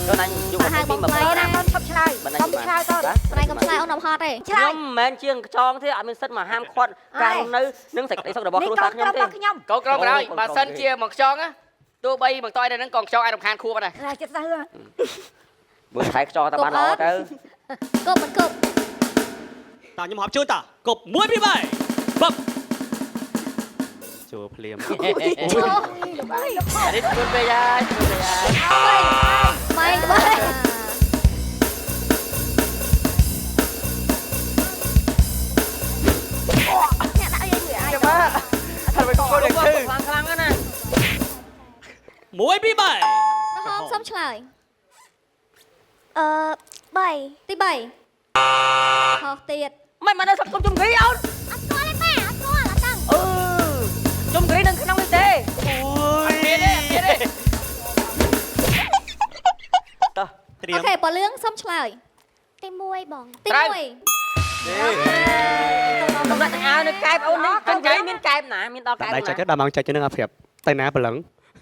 ចូលណាញ់យុ សាហាវបងថ្លៃណា កូនឈប់ឆ្លើយ បណ្ណា កុំឆ្លើយតូន ស្រីកុំឆ្លើយអូនអត់ហត់ទេ ឆ្លើយ ខ្ញុំមិនមែនជាងខ្ចងទេអត់មានសិទ្ធិមកហាមឃាត់ការរស់នៅនិងសេចក្តីសុខរបស់ នេះ គ្រួសារ កូន ខ្ញុំទេ ក្រុមរបស់ខ្ញុំ កូនក្រុមក្រោយបើសិនជាមួយខ្យងណាទោះបីមកតយនៅហ្នឹងកងខ្យងអាចរំខានខួបដែរ រចិត្តសះ មើលថែខ្ចងតបានល្អទៅ គប់មិនគប់ តើខ្ញុំហប់ជូនតើគប់1 2 3បឹបចូលភ្លាម អានេះធ្ងន់ពេកហើយធ្ងន់ពេកហើយ ម៉ែក្បែ អ្នកដាក់យាយមួយអាយ ចាំបាទថាមិនគួរតែឈឺខ្លាំងខ្លាំងណាស់ 1 2 3 ក្រហមសុំឆ្លើយ អឺ3 ទី3ខុសទៀត មិនមកនៅសង្គមជុំគ្រីអូន អត់ស្គាល់ទេប៉ាអត់ស្គាល់អត់ដឹង អឺជុំគ្រីនៅក្នុងនេះទេ អូយ មានទេមានទេ តោះ ត្រៀម អូខេប៉លឿងសុំឆ្លើយ ទី1បង ទី1 សម្រាប់ទាំងអើនៅកែបអូននេះជុំគ្រីមានកែបណាមានដល់កែប ដៃចុច ណា ទៅដល់ម៉ោងចុចទៅនឹងអត់ប្រាប់ទៅណាព្រលឹង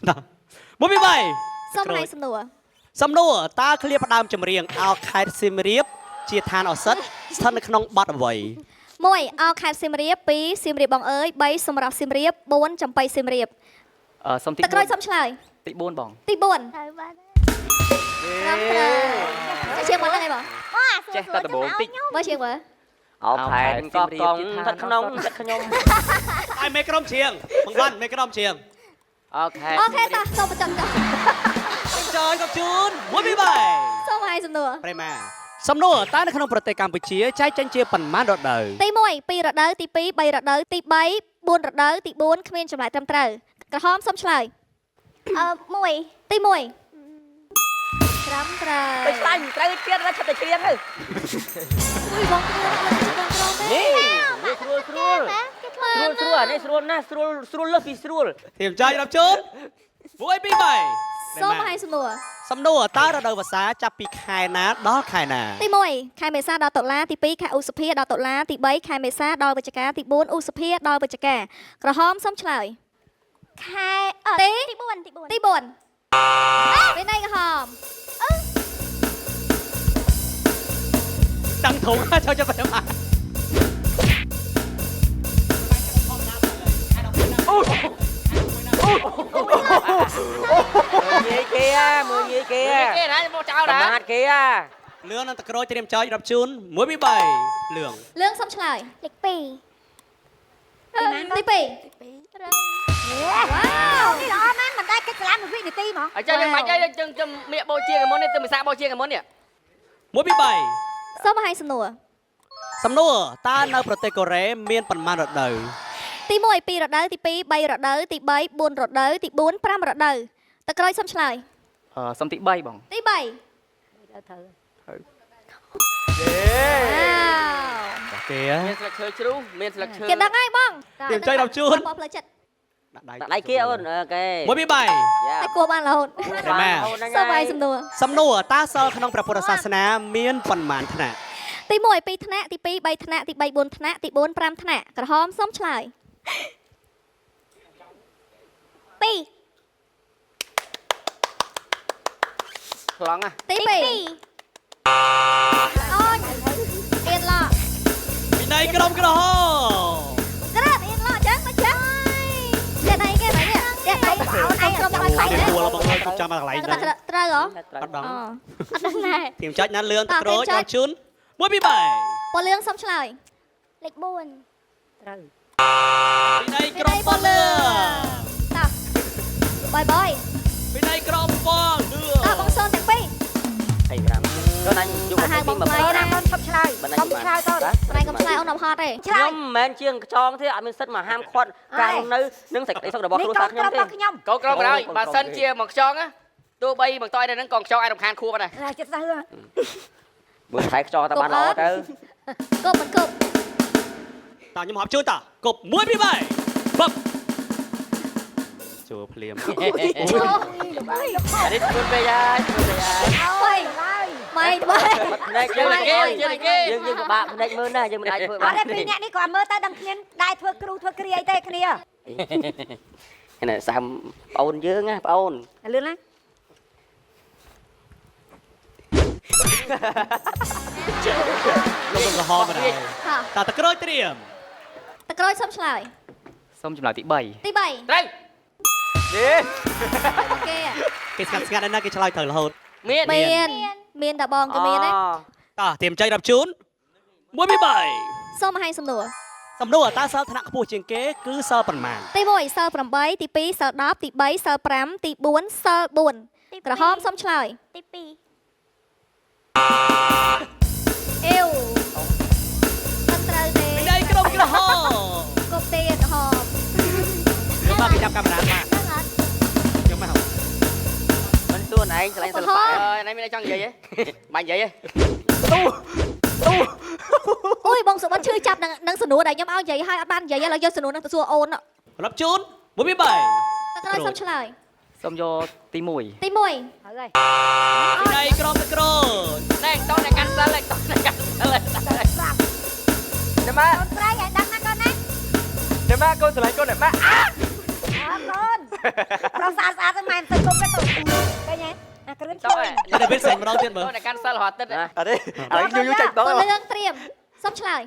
តោះ1 2 3 សុំឲ្យសំណួរ សំណួរតើឃ្លាផ្ដើមចម្រៀងអោខេតសៀមរាបជាឋានឱសថស្ថិតនៅក្នុងបទអ្វី 1អោខេតសៀមរាប2សៀមរាបបងអើយ3សម្រាប់សៀមរាប4ចំបៃសៀមរាប អឺសុំទី ទឹកក្រូចសុំឆ្លើយ 4ទី4បង ទី4 ត្រូវបាន ត្រឹមត្រូវចេះជាងមកហ្នឹងឯងបង ចេះតែដំបូងតិច មើលជាងមើល អោខែកោះកុងស្ថិតក្នុងចិត្តខ្ញុំ ឲ្យមេក្រុមច្រៀងបងវ៉ាន់មេក្រុមច្រៀង អូខេ អូខេតោះសូមបញ្ចប់ចុះ ចយកប់ជូន1 2 3 សូមឲ្យសំណួរ ប្រិមាសំណួរតើនៅក្នុងប្រទេសកម្ពុជាចែកចេញជាប៉ុន្មានរដូវ ទី1 2រដូវទី2 3រដូវទី3 4រដូវទី4គ្មានចម្លើយត្រឹមត្រូវក្រហមសុំឆ្លើយ អឺ1 ទី1ត្រឹមត្រូវ ទៅឆ្លាញ់ត្រូវទៀតដល់ឆាប់តែច្រៀងទៅ មួយបងគ្រូបងគ្រូទេ នេះស្រួលស្រួល គេធ្វើ ស្រួលស្រួលអានេះស្រួលណាស់ស្រួលស្រួលលើសពីស្រួល ធៀមចយរាប់ជូន1 2 3 សូមឲ្យសំណួរ សំណួរតើរដូវវស្សាចាប់ពីខែណាដល់ខែណា ទី1ខែមេសាដល់តុលាទី2ខែឧសភាដល់តុលាទី3ខែមេសាដល់វិច្ឆិកាទី4ឧសភាដល់វិច្ឆិកាក្រហមសុំឆ្លើយ ខែអឺ ទី ទី4ទី4 ទី4ពេលណៃក្រហម តាំងធំចូលចិត្តប្រិមា ងាយគេអាមើលងាយគេអា គេណាមកចោល ប្រ ណា មាថគេអា លឿងនឹងតក្រូចត្រៀមចយរាប់ជូន1 2 3លឿង លឿងសុំឆ្លើយ លេខ2 ទី2 ត្រូវ វ៉ាវ នេះល្អមែនមិនដែលគិតឆ្លាតមួយវិនាទីហ្មង អញ្ចឹងយើងបាច់អីចឹងចឹងមៀកបូជាកមុននេះទៅភាសាបូជាកមុននេះ 1 2 3 សូមឲ្យសំណួរ សំណួរតើនៅប្រទេសកូរ៉េមានប៉ុន្មានរដូវ ទី1 2រដូវទី2 3រដូវទី3 4រដូវទី4 5រដូវតក្រូចសុំឆ្លើយ អឺសុំទី3បង ទី3 ត្រូវ វ៉ាវ គេ មានស្លឹកឈើជ្រុះមានស្លឹកឈើ គេដឹងហើយបង ត្រៀមចយរាប់ជូន បងផ្លូវចិត្ត ដាក់ដៃ ដាក់ដៃគេអូនអូខេ 1 2 3 យ៉ា តែគួរបានរហូត ប្រិមា សូមឲ្យសំណួរ សំណួរតើសិលក្នុងព្រះពុទ្ធសាសនាមានប៉ុន្មានថ្នាក់ ទី1 2ថ្នាក់ទី2 3ថ្នាក់ទី3 4ថ្នាក់ទី4 5ថ្នាក់ក្រហមសុំឆ្លើយ 2 ខ្លងណា ទី2អូនអៀនឡ វិន័យក្រុមក្រហម ក្រាបអៀនឡចឹងមកចឹងចេះដៃគេមកនេះចេះដៃអូនឯងក្រុមដល់ខៃ នេះគួរបងអើយខ្ញុំចាំមកកន្លែងហ្នឹង ត្រូវហ៎ អត់ដឹង អូ អត់ដឹងដែរ ធៀមចុចណាលឿងតក្រូចដល់ជូន1 2 3 ពលលឿងសុំឆ្លើយ លេខ4 ត្រូវ វិន័យក្រុមពលលឿង តោះបាយបាយ វិន័យក្រុមពលលឿង តោះបងសូនទាំងពីរ 25ចូលណាញ់យុ សាហាវបងថ្លៃ កូន ណា ណាកូនឈប់ឆ្លើយ បណ្ណា កុំឆ្លើយតូន ស្រីកុំឆ្លើយអូនអត់ហត់ទេ ឆ្លើយ ខ្ញុំមិនមែនជាងខ្ចងទេអត់មានសិទ្ធិមកហាមឃាត់ការរស់នៅនិងសេចក្តីសុខរបស់ នេះ គ្រួសារ កូន ខ្ញុំទេ ក្រុមរបស់ខ្ញុំ កូនក្រុមក្រោយបើសិនជាមួយខ្យងណាទោះបីមកតយនៅហ្នឹងកងខ្យងអាចរំខានខួបដែរ រចិត្តសះ មើលថែខ្ចងតបានល្អទៅ គប់មិនគប់ តើខ្ញុំហប់ជូនតើគប់1 2 3បឹបចូលភ្លាម អានេះធ្ងន់ពេកហើយធ្ងន់ពេកហើយ បីម៉ៃបី បាត់ភ្នែកយើង គេគេ យើងយើងពិបាកភ្នែកមើលណាស់យើងមិនអាចធ្វើ អ បាន ត់ទេពីរអ្នកនេះគាត់មើលទៅដឹងគ្នាដែរធ្វើគ្រូធ្វើគ្រាអីទេគ្នា នេះសាំប្អូនយើងណាប្អូន លឿនណា លោកក្រហមបណ្ដោយ ហ่ะ តើតក្រូចត្រៀម តក្រូចសុំឆ្លើយ សុំចម្លើយទី3 ទី3 ត្រូវ នេះ គេ គេស្ងាត់ស្ងាត់ណាស់គេឆ្លើយត្រូវរហូត មាន មានមានតែបងក៏មានដែរ តោះត្រៀមចៃរាប់ជូន1 2 3 សូមឲ្យសំណួរ សំណួរតើសិលថ្នាក់ខ្ពស់ជាងគេគឺសិលប៉ុន្មាន ទី1សិល8ទី2សិល10ទី3សិល5ទី4សិល4ក្រហមសុំឆ្លើយ ទី2 អេវមិនត្រូវទេ ពីដៃក្រុមក្រហម គប់ទេក្រហម យកមកគេចាប់កាមេរ៉ាមក ដឹងអត់ យកមក មិនសួរឯងឆ្លាញ់សិល្បៈ អើយនេះមានអីចង់និយាយទេបាញ់និយាយទេ អូយបងសុបិនឈឺចាប់នឹងសំណួរដែលខ្ញុំឲ្យនិយាយឲ្យអត់បាននិយាយឥឡូវយកសំណួរនឹងទៅសួរអូន រាប់ជូន1 2 3 តក្រូចសុំឆ្លើយ សុំយកទី1 ទី1 ហើយ ពីដៃក្រុមតក្រូច ណែតោះអ្នកកាន់សិលតោះអ្នកកាន់សិល ប្រាប់ អ្នកម៉ា កូនប្រៃឲ្យដឹងណាកូនណា អ្នកម៉ាកូនស្រឡាញ់កូនអ្នកម៉ា អើកូនប្រុសស្អាតស្អាតហ្នឹងម៉ែមិនទៅគុំទេទៅឃើញទេអាគ្រឿន តោះ ជួយ តែពេលសេងម្ដងទៀតមើល តោះអ្នកកាន់សិលរាល់ទឹក អត់ទេឥឡូវយូរយូរចាច់បង ពលលឿងត្រៀមសុំឆ្លើយ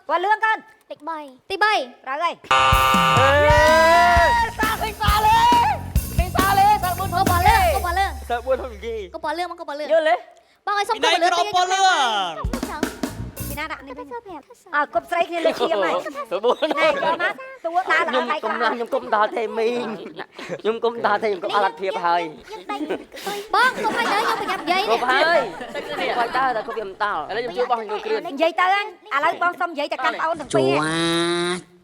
ពលលឿងកូន លេខ3 ទី3 ត្រូវហើយ សាឃើញសាលេឃើញសាលេសា4 កុំពលលឿងកុំពលលឿង សើ4ធំនិយាយក ុំពលលឿងមកកុំពលលឿង យល់ទេ បងឲ្យសុំ ពីដៃ កុំពលលឿង ក្រុមពលលឿង ចង់ ពីណាដាក់នេះវិញ ទៅប្រាប់ អើគប់ស្រីគ្នាលើឈាមហើយ សើ4 ណែយកមកតួដើរ ខ្ញុំ ដល់ដៃ គុំណាស់ខ្ញុំគុំដល់ទេមីងខ្ញុំគុំដល់ទេខ្ញុំគុំអលទ្ធភាពហើយ យើងដេញអង្គុយ បងកុំឲ្យដើរខ្ញុំប្រញាប់និយាយ គប់ នេះ ហើយបាច់ដើរតែគប់វាមិនដល់ ឥឡូវខ្ញុំជួយបោះខ្ញុំគ្រឿន និយាយទៅឥឡូវបងសុំនិយាយទៅកាន់ប្អូនទាំងពីរ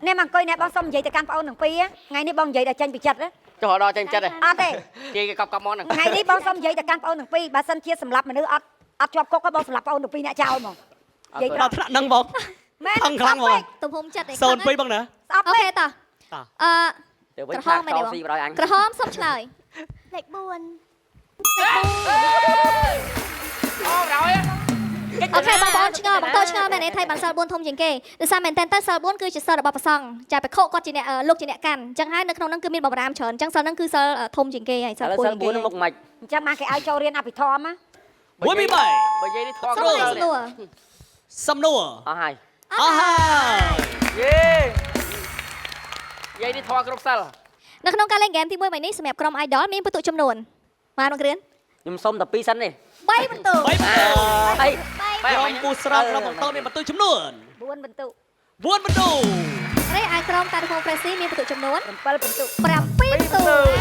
នេះមកអង្គុយនេះបងសុំនិយាយទៅកាន់ប្អូនទាំងពីរថ្ងៃនេះបងនិយាយដល់ចេញពីចិត្ត ចុះដល់ចេញចិត្តទេ អត់ទេ គេគេកប់កប់មកហ្នឹង ថ្ងៃនេះបងសុំនិយាយទៅកាន់ប្អូនទាំងពីរបើសិនជាសម្រាប់មនុស្សអត់អត់ជាប់គុកក៏បងសម្រាប់ប្អូនទាំងពីរអ្នកចោលហ្មងនិយាយត្រ ដល់ ង់ ថ្នាក់ហ្នឹងបង មែន ខឹងខ្លាំងបង ទំហំចិត្តឯង សូន2បងណា ស្អប់ពេក អូខេតោះ តោះ អឺ ទៅវិញខាក់តស៊ីបរយអញ ក្រហមសុំឆ្លើយ លេខ4 អូរយ អូខេបងប្អូនឆ្ងល់បងតូចឆ្ងល់មែនទេថៃបានសិល4ធំជាងគេដោយសារមែនតើទៅសិល4គឺជាសិលរបស់ព្រះសង្ឃចាបិខុគាត់ជាអ្នកលោកជាអ្នកកាន់អញ្ចឹងហើយនៅក្នុងហ្នឹងគឺមានបំរាមច្រើនអញ្ចឹងសិលហ្នឹងគឺសិលធំជាងគេហើយសិល ឥឡូវសិល 4ជាងគេ 4នឹងមុខមិន អញ្ចឹងបានគេឲ្យចូលរៀនអភិធម្មណា 1 2 3 បើនិយាយនេះថត សុំឲ្យសំណួរ សំណួរ អស់ហើយ អស់ហើយ យេ និយាយនេះថតគ្រប់សិល នៅក្នុងការលេងហ្គេមទី1មួយនេះសម្រាប់ក្រុម Idol មានពិន្ទុចំនួនបានមកគ្រឿន ខ្ញុំសុំតែ2សិនទេ 3ពិន្ទុ 3បន្ទូ អី ក្រុមពូស្រស់ក្រុមបងតូចមានបន្ទូចំនួន 4បន្ទុ 4បន្ទូ រីឯក្រុមតារភង Presi មានពិន្ទុចំនួន 7បន្ទុ 7ពិន្ទុ